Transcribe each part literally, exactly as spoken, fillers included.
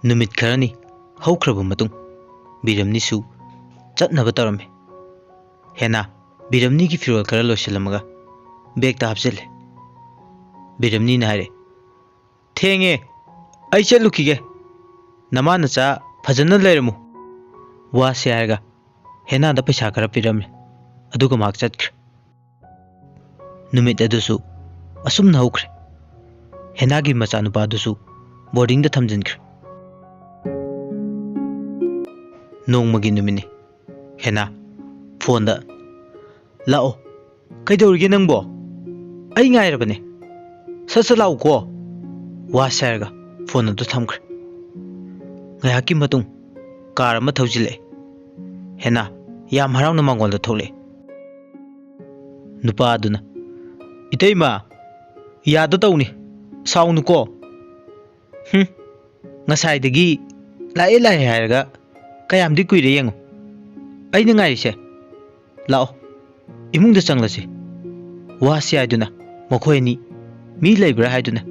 ꯅꯨꯃꯤꯠ ꯈꯔꯅꯤ ꯍꯧꯈ꯭ꯔꯕ ꯃꯇꯨꯡ, ꯕꯤꯔꯝꯅꯤꯁꯨ ꯆꯠꯅꯕ ꯇꯧꯔꯝꯃꯤ꯫ ꯍꯦꯅꯥ ꯕꯤꯔꯝꯅꯤꯒꯤ ꯐꯤꯔꯣꯜ ꯈꯔ ꯂꯣꯏꯁꯤꯜꯂꯝꯃꯒ ꯕꯦꯒꯇ ꯍꯥꯞꯆꯤꯜꯂꯦ꯫ ꯕꯤꯔꯝꯅꯤꯅ ꯍꯥꯏꯔꯦ, "ꯊꯦꯡꯉꯦ, ꯑꯩ ꯆꯠꯂꯨꯈꯤꯒꯦ꯫ ꯅꯃꯥ ꯅꯆꯥ ꯐꯖꯅ ꯂꯩꯔꯝꯃꯨ꯫" ꯋꯥꯁꯦ ꯍꯥꯏꯔꯒ ꯍꯦꯅꯥꯗ ꯄꯩꯁꯥ ꯈꯔ ꯄꯤꯔꯝꯃꯦ, ꯑꯗꯨꯒ ꯃꯍꯥꯛ ꯆꯠꯈ꯭ꯔꯦ꯫ ꯅꯨꯃꯤꯠ ꯑꯗꯨꯁꯨ ꯑꯁꯨꯝꯅ ꯍꯧꯈ꯭ꯔꯦ꯫ ꯍꯦꯅꯥꯒꯤ ꯃꯆꯥꯅꯨꯄꯥꯗꯨꯁꯨ ꯕꯣꯔꯗꯤꯡꯗ ꯊꯝꯖꯤꯟꯈ꯭ꯔꯦ꯫ ꯅꯣꯡꯃꯒꯤ ꯅꯨꯃꯤꯠꯅꯤ꯫ ꯍꯦꯅꯥ ꯐꯣꯟꯗ, "ꯂꯥꯛꯑꯣ, ꯀꯩꯗꯧꯔꯤꯒꯦ ꯅꯪꯕꯣ? ꯑꯩ ꯉꯥꯏꯔꯕꯅꯦ꯫ ꯁꯠ ꯁꯠ ꯂꯥꯛꯎꯀꯣ꯫" ꯋꯥꯁꯦ ꯍꯥꯏꯔꯒ ꯐꯣꯟ ꯑꯗꯨ ꯊꯝꯈ꯭ꯔꯦ꯫ ꯉꯥꯏꯍꯥꯛꯀꯤ ꯃꯇꯨꯡ ꯀꯥꯔ ꯑꯃ ꯊꯧꯖꯤꯜꯂꯛꯑꯦ꯫ ꯍꯦꯅꯥ ꯌꯥꯝ ꯍꯔꯥꯎꯅ ꯃꯉꯣꯟꯗ ꯊꯣꯛꯂꯛꯑꯦ꯫ ꯅꯨꯄꯥ ꯑꯗꯨꯅ, "ꯏꯇꯩꯃ, ꯌꯥꯗ ꯇꯧꯅꯤ, ꯁꯥꯎꯅꯨꯀꯣ꯫ ꯍꯨꯝ, ꯉꯁꯥꯏꯗꯒꯤ ꯂꯥꯛꯑꯦ ꯂꯥꯛꯑꯦ ꯍꯥꯏꯔꯒ ꯀꯌꯥꯝꯗꯤ ꯀꯨꯏꯔꯦ ꯌꯦꯡꯉꯨ꯫ ꯑꯩꯅ ꯉꯥꯏꯔꯤꯁꯦ꯫ ꯂꯥꯛꯑꯣ, ꯏꯃꯨꯡꯗ ꯆꯪꯂꯁꯤ꯫" ꯋꯥꯁꯤ ꯍꯥꯏꯗꯨꯅ ꯃꯈꯣꯏ ꯑꯅꯤ ꯃꯤ ꯂꯩꯕ꯭ꯔꯥ ꯍꯥꯏꯗꯨꯅ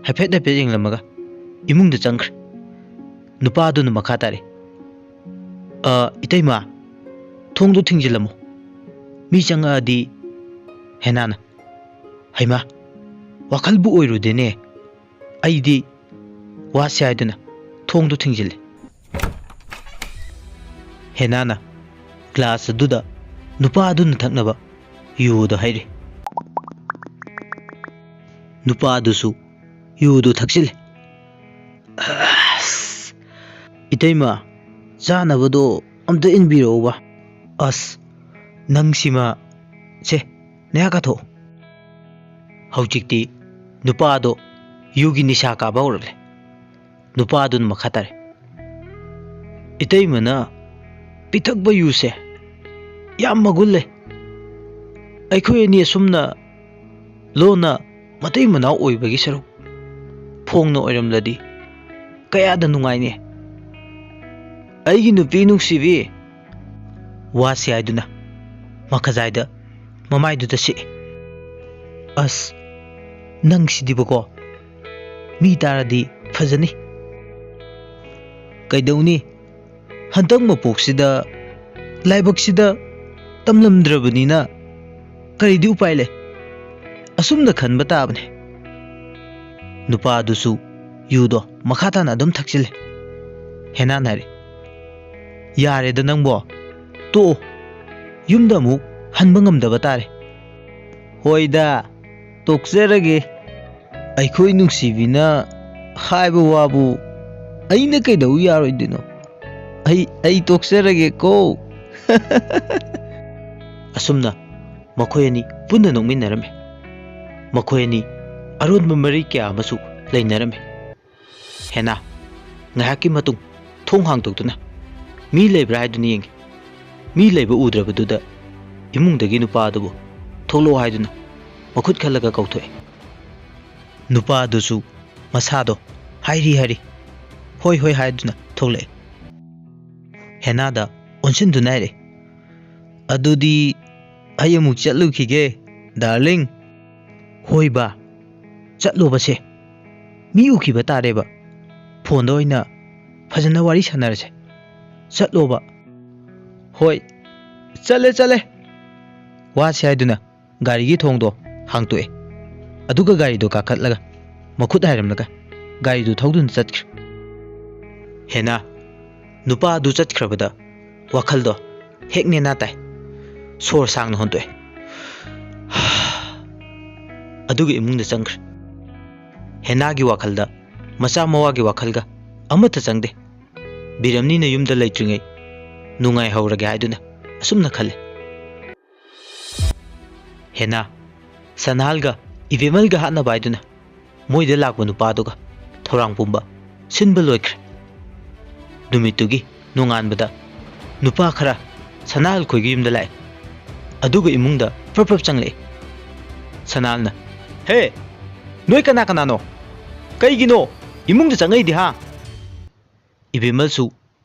ꯍꯥꯏꯐꯦꯠ ꯍꯥꯏꯐꯦꯠ ꯌꯦꯡꯂꯝꯃꯒ ꯏꯃꯨꯡꯗ ꯆꯪꯈ꯭ꯔꯦ꯫ ꯅꯨꯄꯥ ꯑꯗꯨꯅ ꯃꯈꯥ ꯇꯥꯔꯦ, "ꯑ, ꯏꯇꯩꯃ, ꯊꯣꯡꯗꯨ ꯊꯤꯡꯖꯤꯜꯂꯝꯃꯨ꯫ ꯃꯤ ꯆꯪꯉꯛꯑꯗꯤ꯫" ꯍꯦꯅꯥꯅ, "ꯍꯩꯃꯥ, ꯋꯥꯈꯜꯕꯨ ꯑꯣꯏꯔꯨꯗꯦꯅꯦ꯫ ꯑꯩꯗꯤ ꯋꯥꯁꯦ ꯍꯥꯏꯗꯨꯅ ꯊꯣꯡꯗꯨ ꯊꯤꯡꯖꯤꯜꯂꯤ꯫" ꯍꯦꯅꯥꯅ ꯒ꯭ꯂꯥꯁ ꯑꯗꯨꯗ ꯅꯨꯄꯥ ꯑꯗꯨꯅ ꯊꯛꯅꯕ ꯌꯨꯗꯣ ꯍꯩꯔꯤ꯫ ꯅꯨꯄꯥ ꯑꯗꯨꯁꯨ ꯌꯨꯗꯨ ꯊꯛꯆꯤꯜꯂꯤ꯫ "ꯑꯁ, ꯏꯇꯩꯃ, ꯆꯥꯅꯕꯗꯣ ꯑꯝꯇ ꯏꯟꯕꯤꯔꯛꯎꯕ꯫ ꯑꯁ, ꯅꯪꯁꯤꯃ, ꯁꯦ, ꯅꯌꯥ ꯀꯥꯊꯣꯛꯑꯣ꯫" ꯍꯧꯖꯤꯛꯇꯤ ꯅꯨꯄꯥꯗꯣ ꯌꯨꯒꯤ ꯅꯤꯁꯥ ꯀꯥꯕ ꯍꯧꯔꯛꯂꯦ꯫ ꯅꯨꯄꯥ ꯑꯗꯨꯅ ꯃꯈꯥ ꯇꯥꯔꯦ, "ꯏꯇꯩꯃꯅ ꯄꯤꯊꯛꯄ ꯌꯨꯁꯦ ꯌꯥꯝ ꯃꯒꯨꯟ ꯂꯩ꯫ ꯑꯩꯈꯣꯏ ꯑꯅꯤ ꯑꯁꯨꯝꯅ ꯂꯣꯟꯅ ꯃꯇꯩ ꯃꯅꯥꯎ ꯑꯣꯏꯕꯒꯤ ꯁꯔꯨꯛ ꯐꯣꯡꯅ ꯑꯣꯏꯔꯝꯂꯗꯤ ꯀꯌꯥꯗ ꯅꯨꯡꯉꯥꯏꯅꯤ꯫ ꯑꯩꯒꯤ ꯅꯨꯄꯤ ꯅꯨꯡꯁꯤꯕꯤ꯫" ꯋꯥꯁꯤ ꯍꯥꯏꯗꯨꯅ ꯃꯈꯖꯥꯏꯗ ꯃꯃꯥꯏꯗꯨꯗ ꯁꯤꯛꯏ꯫ "ꯑꯁ, ꯅꯪꯁꯤꯗꯤꯕꯀꯣ, ꯃꯤ ꯇꯥꯔꯗꯤ ꯐꯖꯅꯤ꯫" "ꯀꯩꯗꯧꯅꯤ? ꯍꯟꯗꯛ ꯃꯄꯣꯛꯁꯤꯗ ꯂꯥꯏꯕꯛꯁꯤꯗ ꯇꯝꯂꯝꯗ꯭ꯔꯕꯅꯤꯅ ꯀꯔꯤꯗꯤ ꯎꯄꯥꯏ ꯂꯩ? ꯑꯁꯨꯝꯅ ꯈꯟꯕ ꯇꯥꯕꯅꯦ꯫" ꯅꯨꯄꯥꯗꯨꯁꯨ ꯌꯨꯗꯣ ꯃꯈꯥ ꯇꯥꯅ ꯑꯗꯨꯝ ꯊꯛꯆꯤꯜꯂꯦ꯫ ꯍꯦꯅꯥꯅ ꯍꯥꯏꯔꯦ, "ꯌꯥꯔꯦꯗ ꯅꯪꯕꯣ, ꯇꯣꯛꯑꯣ꯫ ꯌꯨꯝꯗ ꯑꯃꯨꯛ ꯍꯟꯕ ꯉꯝꯗꯕ ꯇꯥꯔꯦ꯫" "ꯍꯣꯏꯗ, ꯇꯣꯛꯆꯔꯒꯦ꯫ ꯑꯩꯈꯣꯏ ꯅꯨꯡꯁꯤꯕꯤꯅ ꯍꯥꯏꯕ ꯋꯥꯕꯨ ꯑꯩꯅ ꯀꯩꯗꯧ ꯌꯥꯔꯣꯏꯗꯣꯏꯅꯣ? ꯑꯩ, ꯑꯩ ꯇꯣꯛꯆꯔꯒꯦꯀꯣ꯫" ꯑꯁꯨꯝꯅ ꯃꯈꯣꯏ ꯑꯅꯤ ꯄꯨꯟꯅ ꯅꯣꯛꯃꯤꯟꯅꯔꯝꯃꯤ꯫ ꯃꯈꯣꯏ ꯑꯅꯤ ꯑꯔꯣꯟꯕ ꯃꯔꯤ ꯀꯌꯥ ꯑꯃꯁꯨ ꯂꯩꯅꯔꯝꯃꯤ꯫ ꯍꯦꯅꯥ ꯉꯥꯏꯍꯥꯛꯀꯤ ꯃꯇꯨꯡ ꯊꯣꯡ ꯍꯥꯡꯗꯣꯛꯇꯨꯅ ꯃꯤ ꯂꯩꯕ꯭ꯔꯥ ꯍꯥꯏꯗꯨꯅ ꯌꯦꯡꯉꯤ꯫ ꯃꯤ ꯂꯩꯕ ꯎꯗ꯭ꯔꯕꯗꯨꯗ ꯏꯃꯨꯡꯗꯒꯤ ꯅꯨꯄꯥ ꯑꯗꯨꯕꯨ "ꯊꯣꯛꯂꯛꯑꯣ" ꯍꯥꯏꯗꯨꯅ ꯃꯈꯨꯠ ꯈꯜꯂꯒ ꯀꯧꯊꯣꯛꯑꯦ꯫ ꯅꯨꯄꯥ ꯑꯗꯨꯁꯨ ꯃꯁꯥꯗꯣ ꯍꯥꯏꯔꯤ ꯍꯥꯏꯔꯤ "ꯍꯣꯏ, ꯍꯣꯏ" ꯍꯥꯏꯗꯨꯅ ꯊꯣꯛꯂꯛꯑꯦ꯫ ꯍꯦꯅꯥꯗ ꯑꯣꯟꯁꯤꯟꯗꯨꯅ ꯍꯥꯏꯔꯦ, "ꯑꯗꯨꯗꯤ ꯑꯩ ꯑꯃꯨꯛ ꯆꯠꯂꯨꯈꯤꯒꯦ, ꯗꯥꯔꯂꯤꯡ꯫" "ꯍꯣꯏ ꯕꯥ, ꯆꯠꯂꯣꯕꯁꯦ꯫ ꯃꯤ ꯎꯈꯤꯕ ꯇꯥꯔꯦꯕ꯫ ꯐꯣꯟꯗ ꯑꯣꯏꯅ ꯐꯖꯅ ꯋꯥꯔꯤ ꯁꯥꯟꯅꯔꯁꯦ꯫ ꯆꯠꯂꯣꯕ꯫" "ꯍꯣꯏ, ꯆꯠꯂꯦ, ꯆꯠꯂꯦ꯫" ꯋꯥꯁꯦ ꯍꯥꯏꯗꯨꯅ ꯒꯥꯔꯤꯒꯤ ꯊꯣꯡꯗꯣ ꯍꯥꯡꯇꯣꯛꯑꯦ꯫ ꯑꯗꯨꯒ ꯒꯥꯔꯤꯗꯣ ꯀꯥꯈꯠꯂꯒ ꯃꯈꯨꯠ ꯍꯥꯏꯔꯝꯂꯒ ꯒꯥꯔꯤꯗꯨ ꯊꯧꯗꯨꯅ ꯆꯠꯈ꯭ꯔꯦ꯫ ꯍꯦꯅꯥ ꯅꯨꯄꯥ ꯑꯗꯨ ꯆꯠꯈ꯭ꯔꯕꯗ ꯋꯥꯈꯜꯗꯣ ꯍꯦꯛ ꯅꯦꯅꯥ ꯇꯥꯏ꯫ ꯁꯣꯔ ꯁꯥꯡꯅ ꯍꯣꯟꯇꯣꯛꯑꯦ꯫ ꯑꯗꯨꯒ ꯏꯃꯨꯡꯗ ꯆꯪꯈ꯭ꯔꯦ꯫ ꯍꯦꯅꯥꯒꯤ ꯋꯥꯈꯜꯗ ꯃꯆꯥ ꯃꯋꯥꯒꯤ ꯋꯥꯈꯜꯒ ꯑꯃꯠꯇ ꯆꯪꯗꯦ꯫ ꯕꯤꯔꯝꯅꯤꯅ ꯌꯨꯝꯗ ꯂꯩꯇ꯭ꯔꯤꯉꯩ ꯅꯨꯡꯉꯥꯏꯍꯧꯔꯒꯦ ꯍꯥꯏꯗꯨꯅ ꯑꯁꯨꯝꯅ ꯈꯜꯂꯦ꯫ ꯍꯦꯅꯥ ꯁꯅꯥꯍꯜꯒ ꯏꯕꯦꯃꯜꯒ ꯍꯥꯠꯅꯕ ꯍꯥꯏꯗꯨꯅ ꯃꯣꯏꯗ ꯂꯥꯛꯄ ꯅꯨꯄꯥꯗꯨꯒ ꯊꯧꯔꯥꯡ ꯄꯨꯝꯕ ꯁꯤꯟꯕ ꯂꯣꯏꯈ꯭ꯔꯦ꯫ ꯅꯨꯃꯤꯠꯇꯨꯒꯤ ꯅꯣꯡꯉꯥꯟꯕꯗ ꯅꯨꯄꯥ ꯈꯔ ꯁꯅꯥꯍꯜ ꯈꯣꯏꯒꯤ ꯌꯨꯝꯗ ꯂꯥꯛꯑꯦ꯫ ꯑꯗꯨꯒ ꯏꯃꯨꯡꯗ ꯄ꯭ꯔꯞ ꯄ꯭ꯔꯞ ꯆꯪꯂꯛꯑꯦ꯫ ꯁꯅꯥꯍꯜꯅ, "ꯍꯦ, ꯅꯣꯏ ꯀꯅꯥ ꯀꯅꯥꯅꯣ? ꯀꯩꯒꯤꯅꯣ ꯏꯃꯨꯡꯗ ꯆꯪꯉꯛꯏꯗꯤ, ꯍꯥ?" ꯏꯕꯦꯝꯃꯜꯁꯨ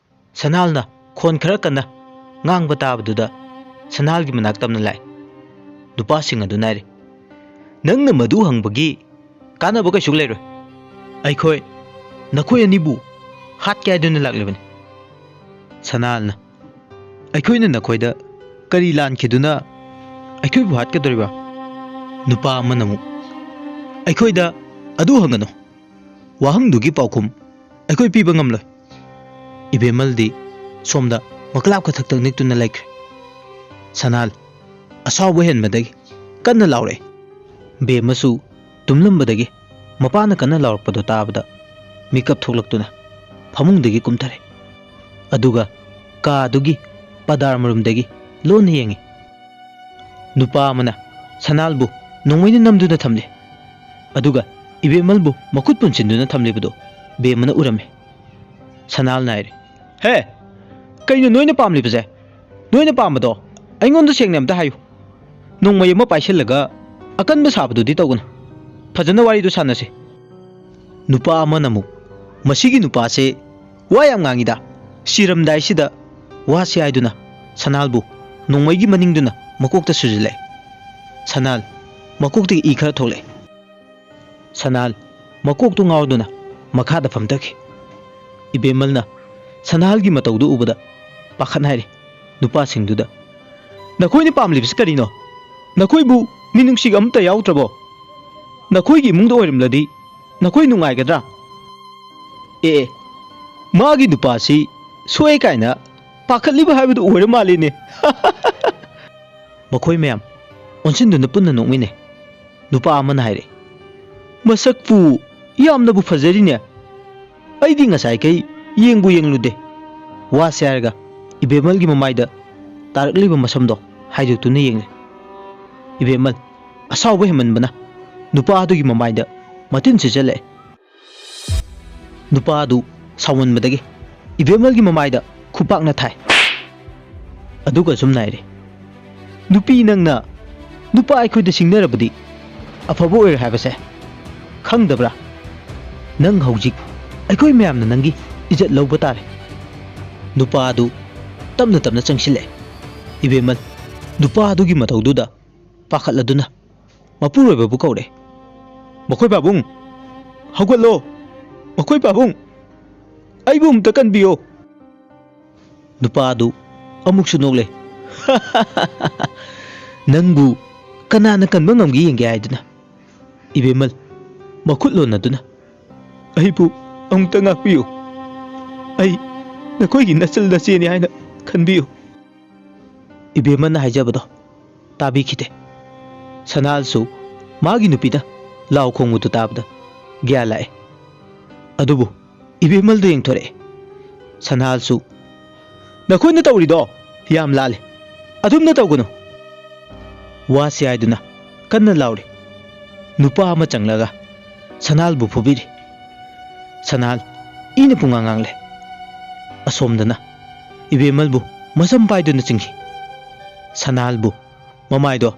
ꯁꯅꯥꯍꯜꯅ ꯈꯣꯟ ꯈꯔ ꯀꯟꯅ ꯉꯥꯡꯕ ꯇꯥꯕꯗꯨꯗ ꯁꯅꯥꯍꯜꯒꯤ ꯃꯅꯥꯛ ꯇꯝꯅ ꯂꯥꯛꯑꯦ꯫ ꯅꯨꯄꯥꯁꯤꯡ ꯑꯗꯨꯅ ꯍꯥꯏꯔꯦ, "ꯅꯪꯅ ꯃꯗꯨ ꯍꯪꯕꯒꯤ ꯀꯥꯟꯅꯕ ꯀꯩꯁꯨ ꯂꯩꯔꯣꯏ꯫ ꯑꯩꯈꯣꯏ ꯅꯈꯣꯏ ꯑꯅꯤꯕꯨ ꯍꯥꯠꯀꯦ ꯍꯥꯏꯗꯨꯅ ꯂꯥꯛꯂꯤꯕꯅꯤ꯫ ꯁꯅꯥꯜꯅ, "ꯑꯩꯈꯣꯏꯅ ꯅꯈꯣꯏꯗ ꯀꯔꯤ ꯂꯥꯟꯈꯤꯗꯨꯅ ꯑꯩꯈꯣꯏꯕꯨ ꯍꯥꯠꯀꯗꯧꯔꯤꯕ?" ꯅꯨꯄꯥ ꯑꯃꯅ ꯑꯃꯨꯛ, "ꯑꯩꯈꯣꯏꯗ ꯑꯗꯨ ꯍꯪꯒꯅꯨ, ꯋꯥꯍꯪꯗꯨꯒꯤ ꯄꯥꯎꯈꯨꯝ ꯑꯩꯈꯣꯏ ꯄꯤꯕ ꯉꯝꯂꯣꯏ꯫" ꯏꯕꯦꯝꯃꯜꯗꯤ ꯁꯣꯝꯗ ꯃꯀ꯭ꯂꯥꯞ ꯀꯊꯛꯇ ꯅꯤꯛꯇꯨꯅ ꯂꯩꯈ꯭ꯔꯦ꯫ ꯁꯅꯥꯜ ꯑꯁꯥꯎꯕ ꯍꯦꯟꯕꯗꯒꯤ ꯀꯟꯅ ꯂꯥꯎꯔꯛꯏ꯫ ꯕꯦꯝꯃꯁꯨ ꯇꯨꯝꯂꯝꯕꯗꯒꯤ ꯃꯄꯥꯅ ꯀꯟꯅ ꯂꯥꯎꯔꯛꯄꯗꯨ ꯇꯥꯕꯗ ꯃꯤꯀꯞ ꯊꯣꯛꯂꯛꯇꯨꯅ ꯐꯃꯨꯡꯗꯒꯤ ꯀꯨꯝꯊꯔꯦ꯫ ꯑꯗꯨꯒ ꯀꯥ ꯑꯗꯨꯒꯤ ꯄꯗꯥꯔ ꯃꯔꯨꯝꯗꯒꯤ ꯂꯣꯟꯅ ꯌꯦꯡꯉꯤ꯫ ꯅꯨꯄꯥ ꯑꯃꯅ ꯁꯅꯥꯜꯕꯨ ꯅꯣꯡꯃꯩꯅ ꯅꯝꯗꯨꯅ ꯊꯝꯂꯤ꯫ ꯑꯗꯨꯒ ꯏꯕꯦꯝꯃꯜꯕꯨ ꯃꯈꯨꯠ ꯄꯨꯟꯁꯤꯟꯗꯨꯅ ꯊꯝꯂꯤꯕꯗꯨ ꯕꯦꯝꯃꯅ ꯎꯔꯝꯃꯤ꯫ ꯁꯅꯥꯜꯅ ꯍꯥꯏꯔꯤ, "ꯍꯦ, ꯀꯩꯅꯣ ꯅꯣꯏꯅ ꯄꯥꯝꯂꯤꯕꯁꯦ? ꯅꯣꯏꯅ ꯄꯥꯝꯕꯗꯣ ꯑꯩꯉꯣꯟꯗ ꯁꯦꯡꯅ ꯑꯝꯇ ꯍꯥꯏꯌꯨ꯫ ꯅꯣꯡꯃꯩ ꯑꯃ ꯄꯥꯏꯁꯤꯜꯂꯒ ꯑꯀꯟꯕ ꯁꯥꯕꯗꯨꯗꯤ ꯇꯧꯒꯅꯨ꯫ ꯐꯖꯅ ꯋꯥꯔꯤꯗꯨ ꯁꯥꯟꯅꯁꯤ꯫" ꯅꯨꯄꯥ ꯑꯃꯅ ꯑꯃꯨꯛ, "ꯃꯁꯤꯒꯤ ꯅꯨꯄꯥꯁꯦ ꯋꯥ ꯌꯥꯝ ꯉꯥꯡꯉꯤꯗ, ꯁꯤꯔꯝꯗꯥꯏꯁꯤꯗ ꯋꯥꯁꯤ ꯍꯥꯏꯗꯨꯅ ꯁꯅꯥꯜꯕꯨ ꯅꯣꯡꯃꯩꯒꯤ ꯃꯅꯤꯡꯗꯨꯅ ꯃꯀꯣꯛꯇ ꯁꯨꯖꯤꯜꯂꯦ꯫ ꯁꯅꯥꯜ ꯃꯀꯣꯛꯇꯒꯤ ꯏ ꯈꯔ ꯊꯣꯛꯂꯛꯑꯦ꯫ ꯁꯅꯥꯜ ꯃꯀꯣꯛꯇꯨ ꯉꯥꯎꯗꯨꯅ ꯃꯈꯥꯗ ꯐꯝꯊꯈꯤ꯫ ꯏꯕꯦꯝꯃꯜꯅ ꯁꯅꯥꯜꯒꯤ ꯃꯇꯧꯗꯨ ꯎꯕꯗ ꯄꯥꯈꯠꯅ ꯍꯥꯏꯔꯤ ꯅꯨꯄꯥꯁꯤꯡꯗꯨꯗ, "ꯅꯈꯣꯏꯅ ꯄꯥꯝꯂꯤꯕꯁꯤ ꯀꯔꯤꯅꯣ? ꯅꯈꯣꯏꯕꯨ ꯃꯤꯅꯨꯡꯁꯤꯒ ꯑꯃꯠꯇ ꯌꯥꯎꯗ꯭ꯔꯕꯣ? ꯅꯈꯣꯏꯒꯤ ꯏꯃꯨꯡꯗ ꯑꯣꯏꯔꯝꯂꯗꯤ ꯅꯈꯣꯏ ꯅꯨꯡꯉꯥꯏꯒꯗ꯭ꯔꯥ?" "ꯑꯦ, ꯑꯦ, ꯃꯥꯒꯤ ꯅꯨꯄꯥꯁꯤ ꯁꯣꯛꯑꯦ ꯀꯥꯏꯅ ꯄꯥꯈꯠꯂꯤꯕ ꯍꯥꯏꯕꯗꯨ ꯑꯣꯏꯔ ꯃꯥꯜꯂꯦꯅꯦ꯫" ꯃꯈꯣꯏ ꯃꯌꯥꯝ ꯑꯣꯟꯁꯤꯟꯗꯨꯅ ꯄꯨꯟꯅ ꯅꯣꯛꯃꯤꯟꯅꯩ꯫ ꯅꯨꯄꯥ ꯑꯃꯅ ꯍꯥꯏꯔꯛꯏ, "ꯃꯁꯛꯄꯨ ꯌꯥꯝꯅꯕꯨ ꯐꯖꯔꯤꯅꯦ꯫ ꯑꯩꯗꯤ ꯉꯁꯥꯏꯈꯩ ꯌꯦꯡꯕꯨ ꯌꯦꯡꯂꯨꯗꯦ꯫" ꯋꯥꯁꯦ ꯍꯥꯏꯔꯒ ꯏꯕꯦꯝꯃꯜꯒꯤ ꯃꯃꯥꯏꯗ ꯇꯥꯔꯛꯂꯤꯕ ꯃꯁꯝꯗꯣ ꯍꯥꯏꯗꯣꯛꯇꯨꯅ ꯌꯦꯡꯂꯦ꯫ ꯏꯕꯦꯝꯃꯜ ꯑꯁꯥꯎꯕ ꯍꯦꯟꯃꯟꯕꯅ ꯅꯨꯄꯥ ꯑꯗꯨꯒꯤ ꯃꯃꯥꯏꯗ ꯃꯇꯤꯟ ꯁꯤꯠꯆꯜꯂꯛꯑꯦ꯫ ꯅꯨꯄꯥ ꯑꯗꯨ ꯁꯥꯎꯃꯟꯕꯗꯒꯤ ꯏꯕꯦꯝꯃꯜꯒꯤ ꯃꯃꯥꯏꯗ ꯈꯨꯄꯥꯛꯅ ꯊꯥꯏ꯫ ꯑꯗꯨꯒ ꯁꯨꯝ ꯅꯥꯏꯔꯦ, "ꯅꯨꯄꯤ ꯅꯪꯅ ꯅꯨꯄꯥ ꯑꯩꯈꯣꯏꯗ ꯁꯤꯡꯅꯔꯕꯗꯤ ꯑꯐꯕ ꯑꯣꯏꯔꯣꯏ ꯍꯥꯏꯕꯁꯦ ꯈꯪꯗꯕ꯭ꯔꯥ? ꯅꯪ ꯍꯧꯖꯤꯛ ꯑꯩꯈꯣꯏ ꯃꯌꯥꯝꯅ ꯅꯪꯒꯤ ꯏꯖꯠ ꯂꯧꯕ ꯇꯥꯔꯦ꯫" ꯅꯨꯄꯥ ꯑꯗꯨ ꯇꯞꯅ ꯇꯞꯅ ꯆꯪꯁꯤꯜꯂꯛꯑꯦ꯫ ꯏꯕꯦꯝꯃꯜ ꯅꯨꯄꯥ ꯑꯗꯨꯒꯤ ꯃꯇꯧꯗꯨꯗ ꯄꯥꯈꯠꯂꯗꯨꯅ ꯃꯄꯨꯔꯣꯏꯕꯕꯨ ꯀꯧꯔꯦ꯫ "ꯃꯈꯣꯏ ꯄꯥꯕꯨꯡ, ꯍꯧꯒꯠꯂꯣ! ꯃꯈꯣꯏ ꯄꯥꯕꯨꯡ!" ꯑꯩꯕꯨ ꯑꯃꯨꯛꯇ ꯀꯟꯕꯤꯌꯣ꯫ ꯅꯨꯄꯥꯗꯨ ꯑꯃꯨꯛꯁꯨ ꯅꯣꯛꯂꯦ꯫ "ꯅꯪꯕꯨ ꯀꯅꯥꯅ ꯀꯟꯕ ꯉꯝꯒꯦ ꯌꯦꯡꯒꯦ ꯍꯥꯏꯗꯨꯅ ꯏꯕꯦꯝꯃꯜ ꯃꯈꯨꯠ ꯂꯣꯟꯅꯗꯨꯅ, "ꯑꯩꯕꯨ ꯑꯃꯨꯛꯇ ꯉꯥꯛꯄꯤꯌꯨ꯫ ꯑꯩ ꯅꯈꯣꯏꯒꯤ ꯅꯆꯜ ꯅꯆꯦꯅꯤ ꯍꯥꯏꯅ ꯈꯟꯕꯤꯌꯨ꯫" ꯏꯕꯦꯝꯃꯜꯅ ꯍꯥꯏꯖꯕꯗꯣ ꯇꯥꯕꯤꯈꯤꯗꯦ꯫ ꯁꯅꯥꯜꯁꯨ ꯃꯥꯒꯤ ꯅꯨꯄꯤꯅ ꯂꯥꯎ ꯈꯣꯡꯕꯗꯨ ꯇꯥꯕꯗ ꯒ꯭ꯌꯥꯟ ꯂꯥꯛꯑꯦ꯫ ꯑꯗꯨꯕꯨ ꯏꯕꯦꯝꯃꯜꯗ ꯌꯦꯡꯊꯣꯔꯛꯑꯦ꯫ ꯁꯅꯥꯜꯁꯨ, "ꯅꯈꯣꯏꯅ ꯇꯧꯔꯤꯗꯣ ꯌꯥꯝ ꯂꯥꯜꯂꯦ꯫ ꯑꯗꯨꯝꯅ ꯇꯧꯒꯅꯨ꯫" ꯋꯥꯁꯤ ꯍꯥꯏꯗꯨꯅ ꯀꯟꯅ ꯂꯥꯎꯔꯤ꯫ ꯅꯨꯄꯥ ꯑꯃ ꯆꯪꯂꯒ ꯁꯅꯥꯜꯕꯨ ꯐꯨꯕꯤꯔꯤ꯫ ꯁꯅꯥꯜ ꯏꯅ ꯄꯨꯡꯉꯥꯡ ꯉꯥꯡꯂꯦ꯫ ꯑꯁꯣꯝꯗꯅ ꯏꯕꯦꯝꯃꯜꯕꯨ ꯃꯁꯝ ꯄꯥꯏꯗꯨꯅ ꯆꯤꯡꯈꯤ꯫ ꯁꯅꯥꯜꯕꯨ ꯃꯃꯥꯏꯗꯣ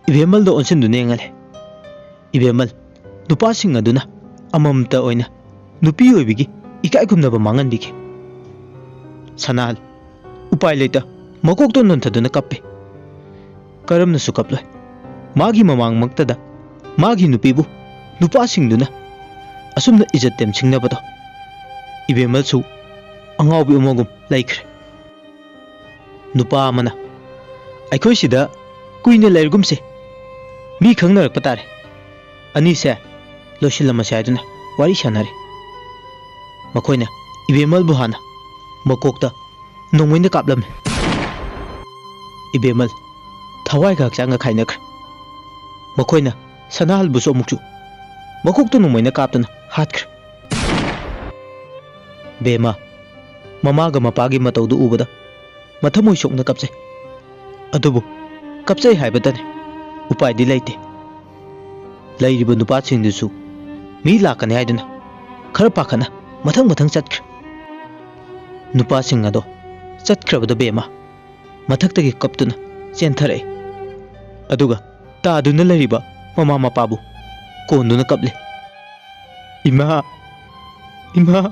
ꯏꯕꯦꯝꯃꯜꯗ ꯑꯣꯟꯁꯤꯟꯗꯨꯅ ꯌꯦꯡꯍꯜꯂꯦ꯫ ꯏꯕꯦꯝꯃꯜ ꯅꯨꯄꯥꯁꯤꯡ ꯑꯗꯨꯅ ꯑꯃꯃꯝꯇ ꯑꯣꯏꯅ ꯅꯨꯄꯤ ꯑꯣꯏꯕꯒꯤ ꯏꯀꯥꯏ ꯈꯨꯝꯅꯕ ꯃꯥꯡꯍꯟꯕꯤꯈꯤ꯫ ꯁꯅꯥꯜ ꯎꯄꯥꯏ ꯂꯩꯇ ꯃꯀꯣꯛꯇꯣ ꯅꯣꯟꯊꯗꯨꯅ ꯀꯞꯄꯤ꯫ ꯀꯔꯝꯅꯁꯨ ꯀꯞꯂꯣꯏ꯫ ꯃꯥꯒꯤ ꯃꯃꯥꯡꯃꯛꯇꯗ ꯃꯥꯒꯤ ꯅꯨꯄꯤꯕꯨ ꯅꯨꯄꯥꯁꯤꯡꯗꯨꯅ ꯑꯁꯨꯝꯅ ꯏꯖꯠ ꯇꯦꯝꯁꯤꯡꯅꯕꯗꯣ ꯏꯕꯦꯝꯃꯜꯁꯨ ꯑꯉꯥꯎꯕꯤ ꯑꯃꯒꯨꯝ ꯂꯩꯈ꯭ꯔꯦ꯫ ꯅꯨꯄꯥ ꯑꯃꯅ, "ꯑꯩꯈꯣꯏ ꯁꯤꯗ ꯀꯨꯏꯅ ꯂꯩꯔꯒꯨꯝꯁꯦ, ꯃꯤ ꯈꯪꯅꯔꯛꯄ ꯇꯥꯔꯦ꯫" ꯑꯅꯤꯁꯦ ꯂꯣꯏꯁꯤꯜꯂꯝꯃꯁꯦ ꯍꯥꯏꯗꯨꯅ ꯋꯥꯔꯤ ꯁꯥꯟꯅꯔꯤ꯫ ꯃꯈꯣꯏꯅ ꯏꯕꯦꯝꯃꯜꯕꯨ ꯍꯥꯟꯅ ꯃꯀꯣꯛꯇ ꯅꯣꯡꯃꯩꯅ ꯀꯥꯞꯂꯝꯃꯤ꯫ ꯏꯕꯦꯝꯃꯜ ꯊꯋꯥꯏꯒ ꯍꯛꯆꯥꯡꯒ ꯈꯥꯏꯅꯈ꯭ꯔꯦ꯫ ꯃꯈꯣꯏꯅ ꯁꯅꯥꯍꯜꯕꯨꯁꯨ ꯑꯃꯨꯛꯁꯨ ꯃꯀꯣꯛꯇ ꯅꯣꯡꯃꯩꯅ ꯀꯥꯞꯇꯨꯅ ꯍꯥꯠꯈ꯭ꯔꯦ꯫ ꯕꯦꯝꯃ ꯃꯃꯥꯒ ꯃꯄꯥꯒꯤ ꯃꯇꯧꯗꯨ ꯎꯕꯗ ꯃꯊꯃꯣꯏ ꯁꯣꯛꯅ ꯀꯞꯆꯩ꯫ ꯑꯗꯨꯕꯨ ꯀꯞꯆꯩ ꯍꯥꯏꯕꯇꯅꯤ, ꯎꯄꯥꯏꯗꯤ ꯂꯩꯇꯦ꯫ ꯂꯩꯔꯤꯕ ꯅꯨꯄꯥꯁꯤꯡꯗꯨꯁꯨ ꯃꯤ ꯂꯥꯛꯀꯅꯤ ꯍꯥꯏꯗꯨꯅ ꯈꯔ ꯄꯥꯈꯠꯅ ꯃꯊꯪ ꯃꯊꯪ ꯆꯠꯈ꯭ꯔꯦ꯫ ꯅꯨꯄꯥꯁꯤꯡ ꯑꯗꯣ ꯆꯠꯈ꯭ꯔꯕꯗ ꯕꯦꯝꯃ ꯃꯊꯛꯇꯒꯤ ꯀꯞꯇꯨꯅ ꯆꯦꯟꯊꯔꯛꯏ꯫ ꯑꯗꯨꯒ ꯇꯥꯗꯨꯅ ꯂꯩꯔꯤꯕ ꯃꯃꯥ ꯃꯄꯥꯕꯨ ꯀꯣꯟꯗꯨꯅ ꯀꯞꯂꯤ꯫ "ꯏꯃꯥ, ꯏꯃꯥ,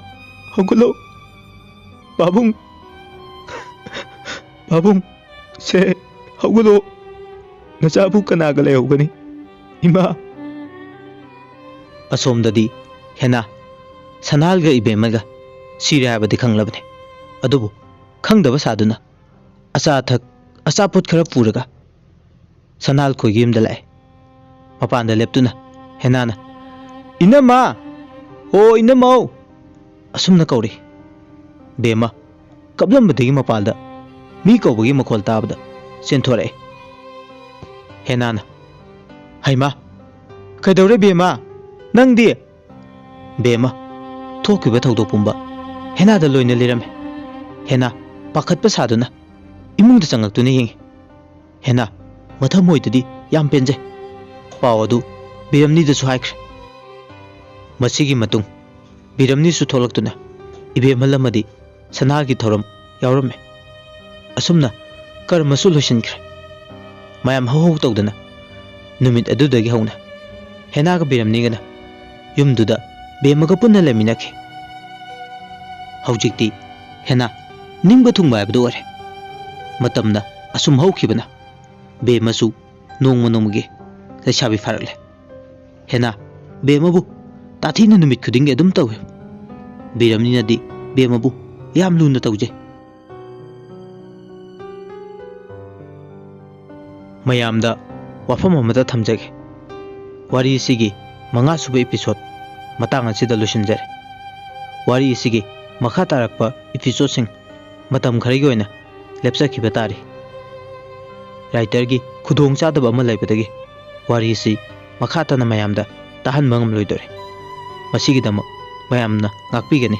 ꯍꯧꯒꯠꯂꯣ꯫ ꯄꯥꯕꯨꯡ, ꯄꯥꯕꯨꯡ, ꯁꯦ, ꯍꯧꯒꯠꯂꯣ꯫ ꯅꯆꯥꯕꯨ ꯀꯅꯥꯒ ꯂꯩꯍꯧꯒꯅꯤ? ꯏꯃꯥ!" ꯑꯁꯣꯝꯗꯗꯤ ꯍꯦꯅꯥ ꯁꯅꯥꯍꯜꯒ ꯏꯕꯦꯝꯃꯒ ꯁꯤꯔꯦ ꯍꯥꯏꯕꯗꯤ ꯈꯪꯂꯕꯅꯤ꯫ ꯑꯗꯨꯕꯨ ꯈꯪꯗꯕ ꯁꯥꯗꯨꯅ ꯑꯆꯥ ꯑꯊꯛ, ꯑꯆꯥꯄꯣꯠ ꯈꯔ ꯄꯨꯔꯒ ꯁꯅꯥꯜꯈꯣꯏꯒꯤ ꯌꯨꯝꯗ ꯂꯥꯛꯑꯦ꯫ ꯃꯄꯥꯟꯗ ꯂꯦꯞꯇꯨꯅ ꯍꯦꯅꯥꯅ, "ꯏꯅꯝꯃ! ꯑꯣ ꯏꯅꯝꯃꯧ!" ꯑꯁꯨꯝꯅ ꯀꯧꯔꯤ꯫ ꯕꯦꯝꯃ ꯀꯞꯂꯝꯕꯗꯒꯤ ꯃꯄꯥꯟꯗ ꯃꯤ ꯀꯧꯕꯒꯤ ꯃꯈꯣꯜ ꯇꯥꯕꯗ ꯆꯦꯟꯊꯣꯔꯛꯑꯦ꯫ ꯍꯦꯅꯥꯅ, "ꯍꯩꯃꯥ! ꯀꯩꯗꯧꯔꯦ ꯕꯦꯝꯃ? ꯅꯪꯗꯤ?" ꯕꯦꯝꯃ ꯊꯣꯛꯈꯤꯕ ꯊꯧꯗꯣꯛ ꯄꯨꯝꯕ ꯍꯦꯅꯥꯗ ꯂꯣꯏꯅ ꯂꯤꯔꯝꯃꯦ꯫ ꯍꯦꯅꯥ ꯄꯥꯈꯠꯄ ꯁꯥꯗꯨꯅ ꯏꯃꯨꯡꯗ ꯆꯪꯂꯛꯇꯨꯅ ꯌꯦꯡꯉꯤ꯫ ꯍꯦꯅꯥ ꯃꯊꯃꯣꯏꯗꯗꯤ ꯌꯥꯝ ꯄꯦꯟꯖꯩ꯫ ꯄꯥꯎ ꯑꯗꯨ ꯕꯤꯔꯝꯅꯤꯗꯁꯨ ꯍꯥꯏꯈ꯭ꯔꯦ꯫ ꯃꯁꯤꯒꯤ ꯃꯇꯨꯡ ꯕꯤꯔꯝꯅꯤꯁꯨ ꯊꯣꯛꯂꯛꯇꯨꯅ ꯏꯕꯦꯝꯍꯜ ꯑꯃꯗꯤ ꯁꯅꯥꯒꯤ ꯊꯧꯔꯝ ꯌꯥꯎꯔꯝꯃꯤ꯫ ꯑꯁꯨꯝꯅ ꯀꯔꯃꯁꯨ ꯂꯣꯏꯁꯤꯟꯈ꯭ꯔꯦ꯫ ꯃꯌꯥꯝ ꯍꯧ ꯍꯧ ꯇꯧꯗꯅ ꯅꯨꯃꯤꯠ ꯑꯗꯨꯗꯒꯤ ꯍꯧꯅ ꯍꯦꯅꯥꯒ ꯕꯤꯔꯝꯅꯤꯒꯅ ꯌꯨꯝꯗꯨꯗ ꯕꯦꯝꯃꯒ ꯄꯨꯟꯅ ꯂꯩꯃꯤꯟꯅꯈꯤ꯫ ꯍꯧꯖꯤꯛꯇꯤ ꯍꯦꯅꯥ ꯅꯤꯡꯕ ꯊꯨꯡꯕ ꯍꯥꯏꯕꯗꯨ ꯑꯣꯏꯔꯦ꯫ ꯃꯇꯝꯅ ꯑꯁꯨꯝ ꯍꯧꯈꯤꯕꯅ ꯕꯦꯝꯃꯁꯨ ꯅꯣꯡꯃ ꯅꯣꯡꯃꯒꯤ ꯂꯩꯁꯥꯕꯤ ꯐꯥꯔꯛꯂꯦ꯫ ꯍꯦꯅꯥ ꯕꯦꯝꯃꯕꯨ ꯇꯥꯊꯤꯅ ꯅꯨꯃꯤꯠ ꯈꯨꯗꯤꯡꯒꯤ ꯑꯗꯨꯝ ꯇꯧꯏ꯫ ꯕꯤꯔꯝꯅꯤꯅꯗꯤ ꯕꯦꯝꯃꯕꯨ ꯌꯥꯝ ꯂꯨꯅ ꯇꯧꯖꯩ꯫ ꯃꯌꯥꯝꯗ ꯋꯥꯐꯝ ꯑꯃꯇ ꯊꯝꯖꯒꯦ꯫ ꯋꯥꯔꯤ ꯑꯁꯤꯒꯤ ꯃꯉꯥꯁꯨꯕ episode ꯃꯇꯥꯡ ꯑꯁꯤꯗ ꯂꯣꯏꯁꯤꯟꯖꯔꯦ꯫ ꯋꯥꯔꯤ ꯑꯁꯤꯒꯤ ꯃꯈꯥ ꯇꯥꯔꯛꯄ episodeꯁꯤꯡ ꯃꯇꯝ ꯈꯔꯒꯤ ꯑꯣꯏꯅ ꯂꯦꯞꯆꯈꯤꯕ ꯇꯥꯔꯤ꯫ Writerꯒꯤ ꯈꯨꯗꯣꯡꯆꯥꯗꯕ ꯑꯃ ꯂꯩꯕꯗꯒꯤ ꯋꯥꯔꯤ ꯑꯁꯤ ꯃꯈꯥ ꯇꯥꯅ ꯃꯌꯥꯝꯗ ꯇꯥꯍꯟꯕ ꯉꯝꯂꯣꯏꯗꯣꯔꯦ꯫ ꯃꯁꯤꯒꯤꯗꯃꯛ ꯃꯌꯥꯝꯅ ꯉꯥꯛꯄꯤꯒꯅꯤ꯫